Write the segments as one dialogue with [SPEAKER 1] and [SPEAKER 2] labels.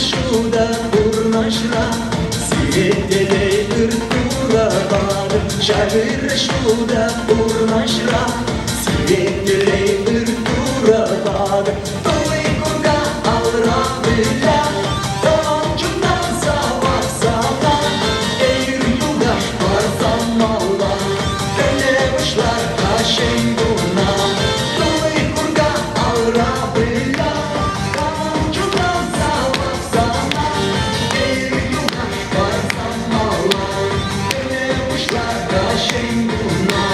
[SPEAKER 1] ҫутӑ пурнӑҫра Сире телей ыр Турӑ патӑр. Ҫак ырӑ ҫутӑ пурнӑҫра Сире телей ыр Турӑ патӑр. Тулли курка алра выля, Тӑван чунтан савах сана. Эйр юлташ парсан малла, Кӗле пуҫлар каҫен куна. Тулли курка алра выля, Тӑван чунтан савах сана. Эйр юлташ парсан малла, Кӗле пуҫлар каҫен куна.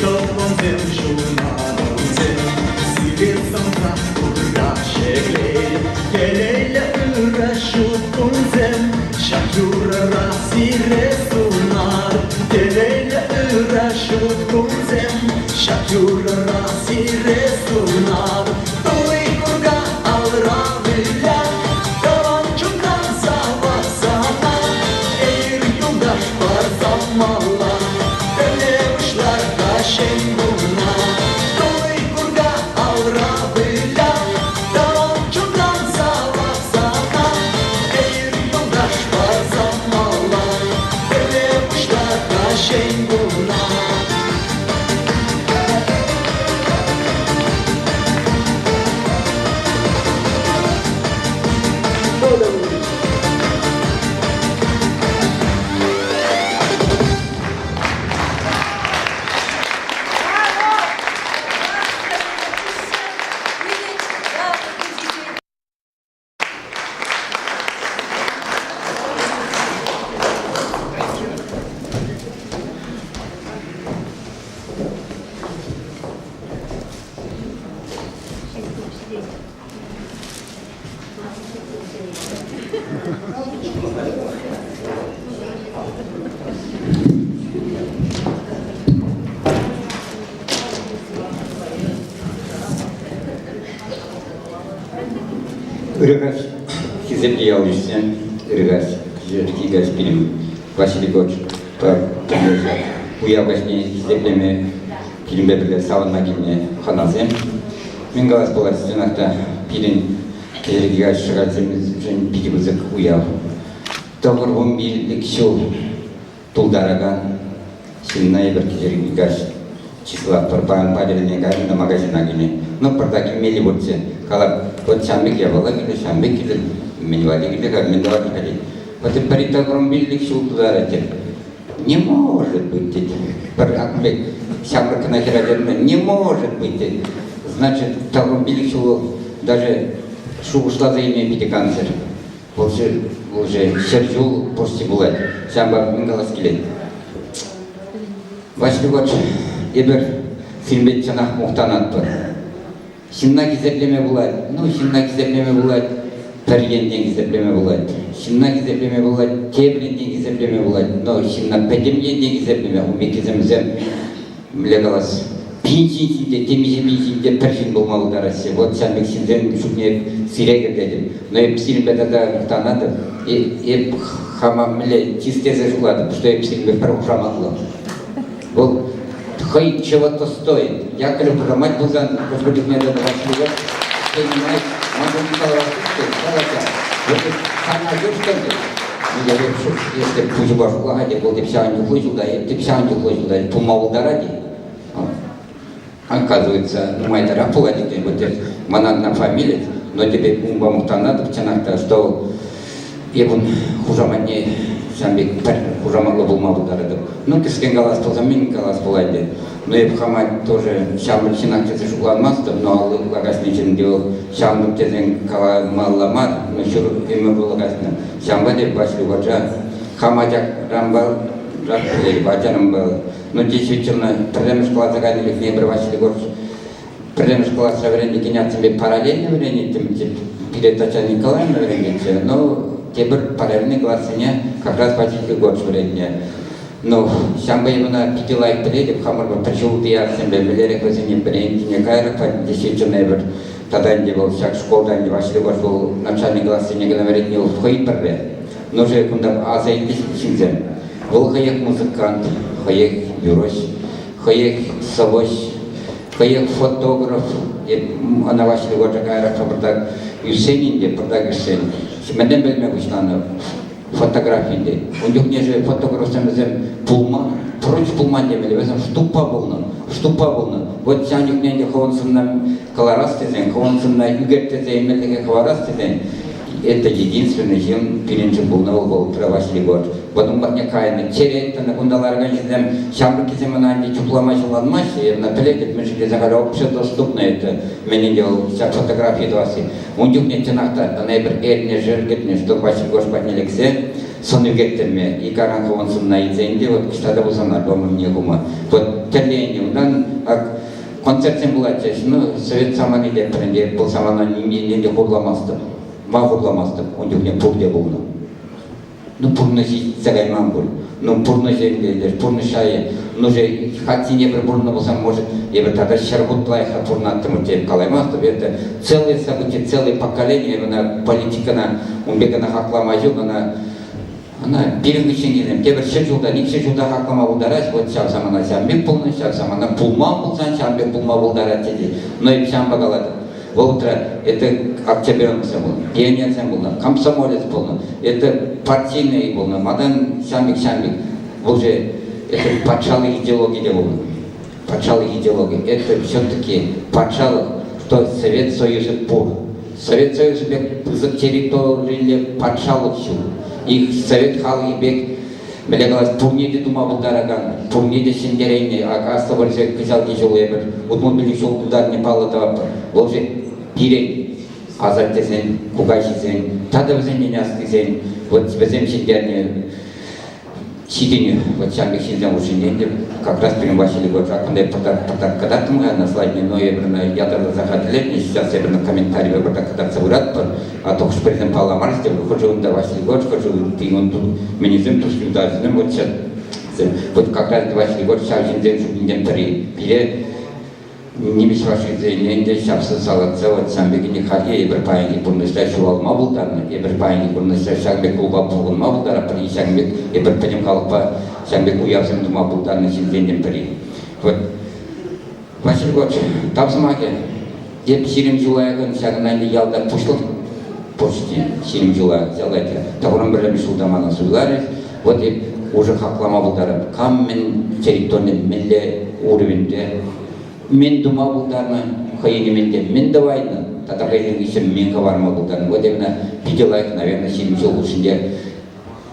[SPEAKER 1] Тӑвансем ҫунатсем, сире сӑмса курка ҫӗклет. Телейлӗ ырӑ ҫут кунсем, ҫак юрӑра сире сунар. Телейлӗ ырӑ ҫут кунсем, ҫак юрӑра сире сунар. Тулли курка алра выля, тӑван чунтан савах сана. Эйр юлташ парсам малла, пӗрле пуҫлар каҫен куна. Тулли курка алра выля, тӑван чунтан савах сана. Эйр юлташ парсам малла, пӗрле пуҫлар каҫен куна.
[SPEAKER 2] Ырӑ хисеплӗ ял-йышсем, ырӑ каҫ пирӗн Василий Егорович уяв каҫне хисеплеме пирӗнпе пӗрле савӑнма килнӗ хӑнасем. Мӗн калас пулать, чӑнах та пирӗн кӗҫӗрхи шӑкальсемшӗн питӗ пысӑк уяв. 95 ҫул тултаракан ҫынна эпир кӗҫӗрхи каҫ чыслатпӑр. Паян Патӑрьелне кайнӑ та магазина кӗнӗ. Ну, пӑртак илмелли пурччӗ. Калап, вот ҫам пек япала кирлӗ, ҫам пек кирлӗ, мӗн валли кирлӗ-ха, мӗн тӑвать-ха тет. Вот пӗри тӑхӑрвунпиллӗк ҫул тутарать тет. Не может быть, тет. Пӗр пек ҫамрӑк кӑна хӗрача не может быть, тет. Значит, тӑхӑрвунпиллӗк ҫул даже шухӑшласа илме питӗ кансӗр. Вӑл уже 100 ҫул почти пулать. Ҫавӑнпа мӗн калас килет. Ваҫли Егорович, эпир сирӗнпе чӑнах мухтанатпӑр. Ҫынна хисеплеме пулать. Ну, ҫынна хисеплеме пулать, пӗр енчен хисеплеме пулать. Ҫынна хисеплеме пулать, тепӗр енчен хисеплеме пулать. Но ҫынна пӗтӗм енчен хисеплеме ун пеккисемсем, мӗнле калас, пин ҫын ҫинче, темиҫе пин ҫинче пӗр ҫын пулма пултараҫҫӗ. Вот ҫав пек ҫынсем шутне сире кӗртетӗп. Но эп сирӗнпе тата мухтанатӑп. Эп хама мӗнле чыс тесе шутлатӑп, что эп сирӗнпе пӗр хушаматлӑ. Вӑл хӑй чего-то стоит. Яковлев хушамат пулсан, хӑш-пӗр чухне тата Васильев, понимаешь, маншӑн каласа, вот сана юртӑн, если пуҫупа шутлаха те, вӑл теп ҫавӑн чухлӗ ҫулта, теп ҫавӑн чухлӗ ҫулта пулма пултарать-и? Оказывается, нумайтарах пулать иккен, вот мана одна фамилия, но теперь унпа мухтанатӑп, чӑнах та, что эп ун хушаматне ҫавӑн пек пӗр хушаматлӑ пулма пултаратӑп. Ну, кӗскен калас пулсан, мӗн калас пулать те. Ну, эп хама тоже ҫамрӑк ҫынах тесе шутланмастӑп, но алли ытла касни те вӑл ҫамрӑк тесен каламалла мар, но ҫур ӗмӗр урлӑ каснӑ. Ҫавӑнпа та Ваҫли Ача хам ачаранпа ачаранпа, ну, действительно, пӗрремӗш класа кайнӑ чухне эпир Василий Егорович пӗрремӗш класра вӗренекен атьсемпе параллельно вӗренеттӗмччӗ. Пире Татьяна Николаевна вӗрентетчӗ, но тепӗр параллельный классене как раз Василий Егорович вӗрентнӗ. Ну, ҫавӑнпа эпӗ ӑна питӗ лайӑх пӗлетӗп, хамӑрпа пӗр ҫулти арсемпе мӗнлерех вӗсене вӗрентнине каярах патӗнче ҫырчӗ эпир. Тата ӗнтӗ вӑл ҫак школта ӗнтӗ Ваҫли вӑл начальник классене кӑна вӗрентни вӑл хӑй пӗрре. Ну, уже кунта аса илчӗҫ ҫынсем. Вӑл хӑех музыкант, хӑех юрӑҫ, хӑех сӑвӑҫ, хӑех фотограф. Ӑна Ваҫли Гоша каярах пӑртак ӳссен ӗнтӗ, пӑртак ӳссен. Мӗнле пӗлме пуҫланӑ? Фотографинчен. Ун чухне же фотографсем вӗсем пулман, прочь пулман темелле, вӗсем штукпа пулнӑ, штукпа пулнӑ. Вот ҫавӑн чухне ӗнтӗ хӑвӑн сӑнна кӑларас тесен, хӑвӑн сӑнна ӳкерттерсе илмеллӗхе хӑварас тесен, это единственный ҫын пирӗншӗн пулнӑ вӑл вӑл Василий Егорович. Вот ун патне кайнӑ, черет тӑнӑ, кунта ларакан ҫынсем ҫамрӑккисем ӑна ӗнтӗ чухлама ҫулланмаҫҫӗ, ӑна пӗлетӗп, мӗншӗн тесен халӗ общедоступно это, мӗн ӗнтӗ вӑл ҫак фотографи тӑвасси. Ун чухне чӑнах та ӑна эпир эрнешер кӗтнӗ, что Василий Гош патне лексе сӑн ӳкерттерме. И каран хӑвӑн сӑнна илсен те вот ӑҫта та пулсан альбом умне хума. Вот тӗрленӗ. Унтан ак концертсем пулатчӗҫ. Ну, совет самани тетпӗр ӗнтӗ. Вӑл самана ним енчен те хурламастӑп. Ма хурламастӑп? Ун чухне пурте пулнӑ. Ну, пурнӑҫ ҫитсе кайман пуль. Ну, пурнӑҫ ӗнтӗ, пурнӑҫ шайӗ. Ну, же, хатсене пӗр пурӑннӑ пулсан, может, эпир тата 100 хут лайӑхрах пурӑнаттӑмӑр теп калаймастӑп. Это целое событие, целое поколение, ӑна политикӑна ун пек ӑна хаклама ҫук, ӑна ӑна пирӗн хыҫҫӑн килнӗ. Тепӗр 100 ҫултан, 200 ҫулта хаклама пултарать. Вот ҫав самана ҫавӑн пек пулнӑ, ҫав самана пулман пулсан ҫавӑн пек пулма пултарать тет. Но эп ҫавӑнпа калатӑп. Вӑхӑтра это октябренксем пулнӑ, пионерсем пулнӑ, комсомолец пулнӑ, это партийный пулнӑ, малтан ҫамрӑк-ҫамрӑк. Вӑл же это патшалӑх идеологи те пулнӑ. Патшалӑх идеологи. Это все-таки патшалӑх, что Совет Союзӗ пур. Совет Союзӗ пек пысӑк территориллӗ патшалӑх ҫук. Их совет халӑхӗ пек Мӗнле калас, пурне те тума пултаракан, пурне те ҫӗнтерейнӗ. Ак Аслӑ вӑрҫӑ кӑҫалхи ҫул эпир 65 ҫул тултарнине паллӑ тӑватпӑр. Вӑл же пирӗн асаттесен, кукаҫисен тата вӗсенчен аслисен, вот вӗсем ҫӗнтернӗ ҫитӗнӳ. Вот ҫав пек ҫынсем хушшинче ӗнтӗ как раз пирӗн Василий Егорович кунта пӑртак пӑртак кӑтартрӑм-ха на слайдне, но эпир ӑна ятарласа хатӗрленӗ, сейчас эпир ӑна комментарипе пӑртак кӑтартса пыратпӑр. А то хӑш-пӗрисем палламарӗҫ те, хӑшӗ унта Василий Егорович, хӑшӗ ытти ун мӗнӗсем тус-юлташӗсем, вот сейчас вот как раз Василий Егорович ҫав ҫынсем шутӗнчен пӗри. Пире нимӗҫ фашистсене ӗнтӗ ҫапса салатса вот ҫавӑн пек ӗнтӗ хальхи эпир паянхи пурнӑҫра ҫуралма пултарнӑ, эпир паянхи пурнӑҫра ҫакӑн пек клуба пухӑнма пултаратпӑр, и ҫакӑн пек эпир пӗтӗм халӑхпа ҫакӑн пек уявсем тума пултарнӑ ҫынсенчен пӗри. Вот Василий Егорович, тав сӑмахӗ. Эп 20 ҫула яхӑн ҫакӑнта ӗнтӗ ялта пуҫлӑх почти 20 ҫула ялта 91-мӗш ҫулта мана суйларӗҫ. Вот эп уже хаклама пултарап. Кам мӗн территорине мӗнле уровеньте мӗн тума пултарнӑ, хӑйӗн ӗмӗнте мӗн тӑвайнӑ тата хӑйсен хыҫҫӑн мӗн хӑварма пултарнӑ. Вот именно питӗ лайӑх, наверное, 20 ҫул хушшинче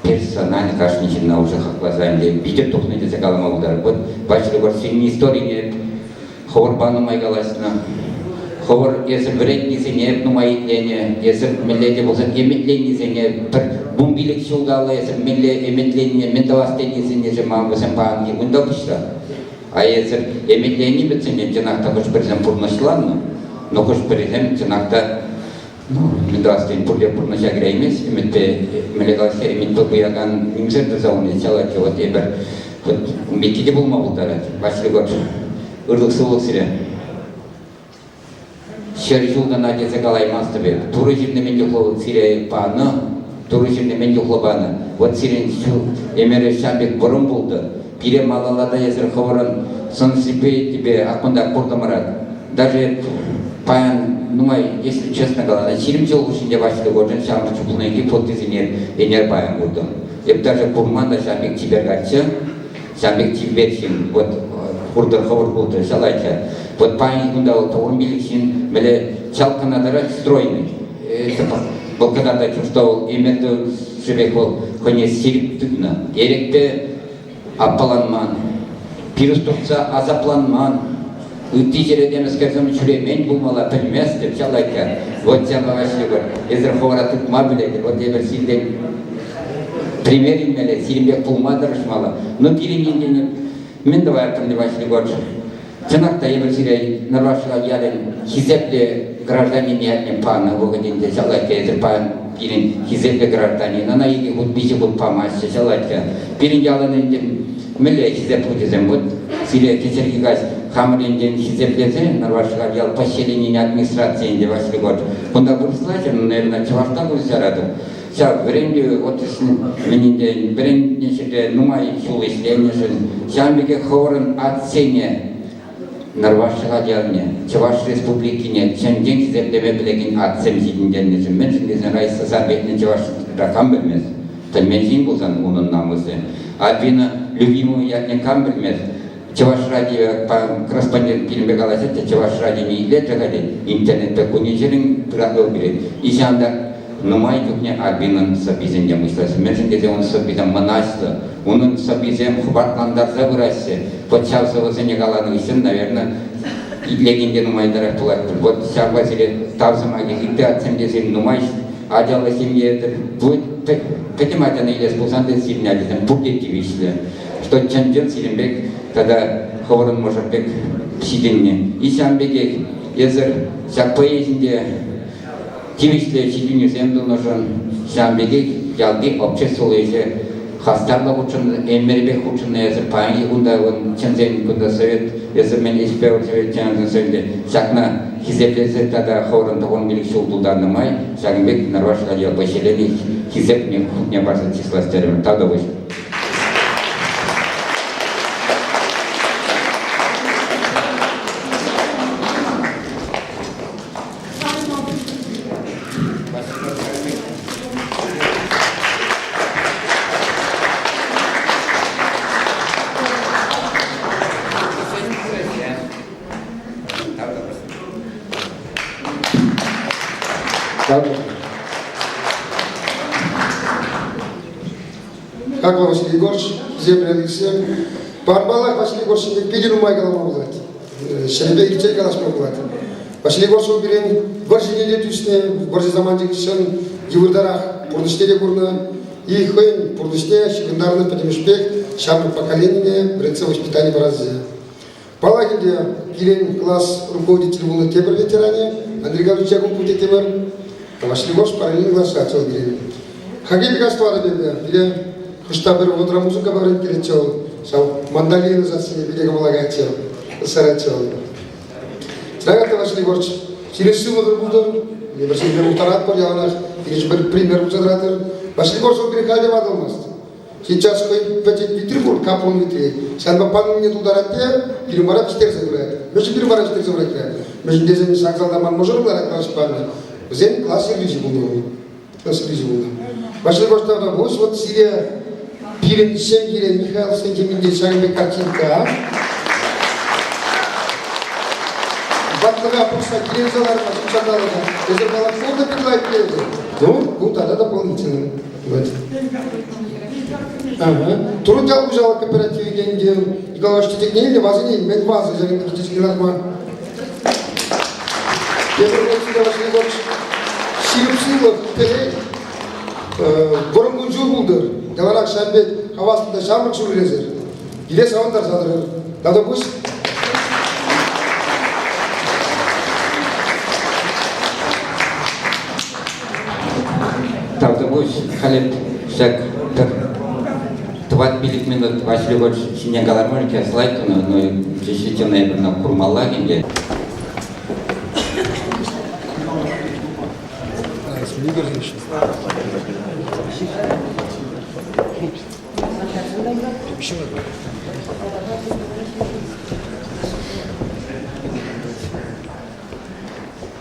[SPEAKER 2] персональ кашни ҫынна уже хакласа ӗнтӗ витӗр тухнӑ тесе калама пултарап. Вот Василий Егорович историне хӑвӑрпа нумай калаҫнӑ. Хӑвӑр эсӗ вӗрентнисене нумай итленӗ, эсӗ мӗнле те пулсан ӗмӗтленнисене пӗр 15 ҫулталлӑ эсӗ мӗнле ӗмӗтленнине, мӗн тӑвас тенисене те ман вӗсем паянхи кун та пуҫра. А эсӗ ӗмӗтленни пӗтсен чӑнах та хӑш-пӗрисем пурнӑҫланнӑ, но хӑш-пӗрисем чӑнах та ну, мӗн тӑвас тен, пурте пурнӑҫа кӗреймест, ӗмӗтпе, мӗнле калас, ӗмӗтпе пуякан нимсӗр туса унне чалать, вот эпир вот ун пекки те пулма пултарать. Василий Егорович, ырлӑх-сывлӑх сире. 100 ҫул кӑна тесе калаймастӑп эп. Турӑ ҫырни мӗн чухлӗ сире панӑ, Турӑ ҫырни мӗн чухлӗ панӑ. Вот сирӗн ҫул ӗмӗрӗ ҫав пек вӑрӑм пултӑр. Пире малалла та эсир хӑвӑрӑн сӑн-сипетӗпе аккунта куртӑмӑрах. Даже паян нумай, если честно каласан, 20 ҫул хушшинче Василий Егоровичӑн ҫамрӑк чухнехи фотисене ӗнер паян куртӑм. Эп даже курман та ҫав пек чипер каччӑ, ҫав пек чипер ҫын. Вот куртӑр, хӑвӑр куртӑр, ҫалайччӗ. Вот паянхи кунта вӑл 95 ҫын мӗле чалкӑна тӑрать стройный. Вӑл кӑтартать, что вӑл ӗмӗр пек вӑл хӑйне сирӗп тытнӑ. Эрехпе аппаланман, пирус туртса асапланман, ытти ҫӗре темӗскерсем ҫӳремен пулмалла, пӗлместӗп ҫалайка. Вот ҫапла Ваҫликӑр, эсир хӑвӑра тытма пӗлетӗр, вот эпир сиртен пример илмелле, сирӗн пек пулма тӑрӑшмалла. Ну, пирӗн енчен мӗн тӑваттӑм, Василий Егорович? Чӑнах та эпир сире Нӑрвашра ялӗн хисеплӗ гражданин ятне панӑ вӑхӑтӗнче ҫалать эсир паян пирӗн хисеплӗ гражданин. Ӑна икӗ хут, виҫӗ хут памаҫҫӗ ҫалать. Пирӗн ялӑн ӗнтӗ. Мӗнле хисеп хучӗсем вот сире кӗҫӗрхи каҫ хамӑр енчен хисеплесе Нӑрваш ял поселенийӗн администрацийӗн те Василий Егорович кунта вырӑсла ҫырнӑ, наверное, чӑвашла куҫаратӑп. Ҫав вӗрентӳ отраслӗн мӗнӗнчен вӗрентнӗ ҫӗрте нумай ҫул ӗҫленӗшӗн, ҫавӑн пекех хӑвӑрӑн атьсене Нӑрваш ялне, Чӑваш Республикине чӑн-чӑн хисеплеме пӗлекен атьсем ҫитӗнтернӗшӗн, мӗншӗн тесен Раиса Сарпекне чӑвашра кам пӗлмест? Пӗлмен ҫын пулсан унӑн намӑсӗ. Альбина Любимова ятне кам пӗлмест? Чӑваш радио корреспондент пирӗнпе калаҫать те Чӑваш радионе итлет-ха тет, интернетпе кунӗн-ҫӗрӗн пыратӑл пире. И ҫавӑнта нумай чухне Альбинӑн сӑввисенчен пуҫлаҫҫӗ. Мӗншӗн тесен унӑн сӑввисем мӑнаҫлӑ, унӑн сӑввисем хӑпартлантарса пыраҫҫӗ. Вот ҫав сӑвӑсене каланӑ хыҫҫӑн, наверное, итлекен те нумайтарах пулать пуль. Вот ҫавпа сире тав сӑмахӗ ытти атьсем тесен нумай ачаллӑ ҫемье пӗтӗм ачана илес пулсан та сирӗн ачасем пурте тивӗҫлӗ. Что чӑн-чӑн сирӗн пек тата хӑвӑрӑн мӑшӑр пек ҫитӗннӗ. И ҫавӑн пекех эсӗр ҫак поэзинче тивӗҫлӗ ҫитӗнӳсем тунӑшӑн, ҫавӑн пекех ялти обществӑллӑ ӗҫе хастарлӑ хутшӑннӑ, ӗмӗрӗпех хутшӑннӑ эсӗр паянхи кунта чӑнсен кунта совет, эсӗ мӗн ӗҫпе совет членӗсем ҫакна хисеплесе тата хӑвӑрӑн тӑхӑн пилӗк ҫул тултарнӑ май ҫакӑн пек Нӑрваш ял поселени хисепне хутне парса чыслас терӗмӗр. Тавтапуҫ.
[SPEAKER 3] Хаклӑ Василий Егорович, хисеплӗ ӗҫсем. Парпалах Василий Егорович ҫинчен питӗ нумай калама пулать. Ҫӗрӗпе иртсе калаҫма пулать. Василий Егорович пирӗн вӑрҫине те тӳснӗ, вӑрҫӑ саманчӗ хыҫҫӑн йывӑртарах пурнӑҫне те курнӑ. И хӑйӗн пурнӑҫне ҫыхӑнтарнӑ пӗтӗмӗшпех ҫамрӑк поколенине вӗрентсе воспитани парасси. Паллах ӗнтӗ, пирӗн класс руководителӗ пулнӑ тепӗр ветеранӗ Андрей Гаврилович Якупов тетӗмӗр. Василий Егорович параллельный класра чыл пирӗн. Хоккей пек астӑватӑп эпӗ. Пире хӑш-та пӗр вӑхӑтра музыка вӗренттеретчӗ вӑл. Ҫав мандолина сассине питӗ кӑмӑла каятчӗ, саратчӗ вӑл. Дорогой Василий Егорович, сире сывлӑхӑр пултӑр. Эпир сирӗнпе мухтанатпӑр яланах. Пирӗн пӗр пример пулса тӑратӑр. Василий Егорович вӑл пире халь те ватӑлмасть. Сейчас хӑй пӗчӗк витри пур, капрон витри. Ҫавӑнпа панулмине тултарать те пирӗн вара пӗҫтерсе пырать. Мӗншӗн пирӗн вара пӗҫтерсе пырать-ха? Мӗншӗн тесен ҫак залта ман мӑшӑрӑм ларать класс панӑ. Вӗсен класс ертӳҫи пулнӑ. Класс ертӳҫи пулнӑ. Василий Коштавна, вот сире пирӗн ҫемьере Михайловсен ҫемйинче ҫакӑн пек картинка. Ватлӑха пӑхса киленсе ларма ҫутҫанталӑка. Эсир балкон та предлагать Ну, ну тогда дополнительно. Вот. Ага. Труд ял хуҫалӑх кооперативӗ тенкӗ Николай тетекне илнӗ, васене илмен, ваза ҫакӑн пек лартма. Тепӗр Василий Егорович, ҫирӗп сывлӑх, телей, вӑрӑм кун-ҫул пултӑр. Яланах ҫав пек хаваслӑ та ҫамрӑк ҫӳресӗр. Пире савӑнтарса тӑрӑр. Тата пуҫ.
[SPEAKER 2] Тавтапуҫ, халӗ ҫак пӗр тӑват-пилӗк минут Василий Егорович ҫине калармӑр, слайд тунӑ, но действительно эпир ӑна курмаллах ӗнтӗ.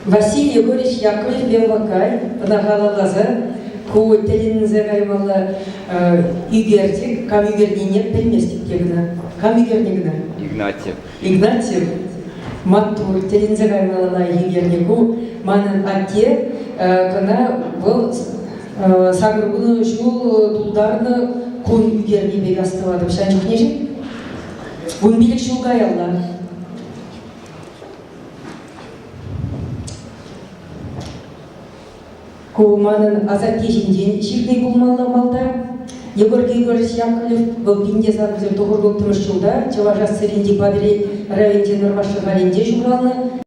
[SPEAKER 4] Василий Егорович Яковлев Белвакай ӑна халалласа ку тӗлӗнсе каймалла ӳкерчӗк, кам ӳкернине пӗлместӗп те кӑна. Кам ӳкернӗ кӑна?
[SPEAKER 2] Игнатьев.
[SPEAKER 4] Игнатьев маттур, тӗлӗнсе каймалла ӳкернӗ ку. Манӑн атте кӑна вӑл 80 ҫул тултарнӑ кун ӳкерни пек астӑватӑп. Ҫав чухне 15 ҫул каялла. Ку манӑн асатте ҫинчен ҫырни пулмалла малта. Егор Григорьевич Яковлев вӑл 1996 ҫулта Чӑваш Ассиринчи Патӑрьел районӗнчи Нӑрваш Шӑхалӗнче ҫуралнӑ.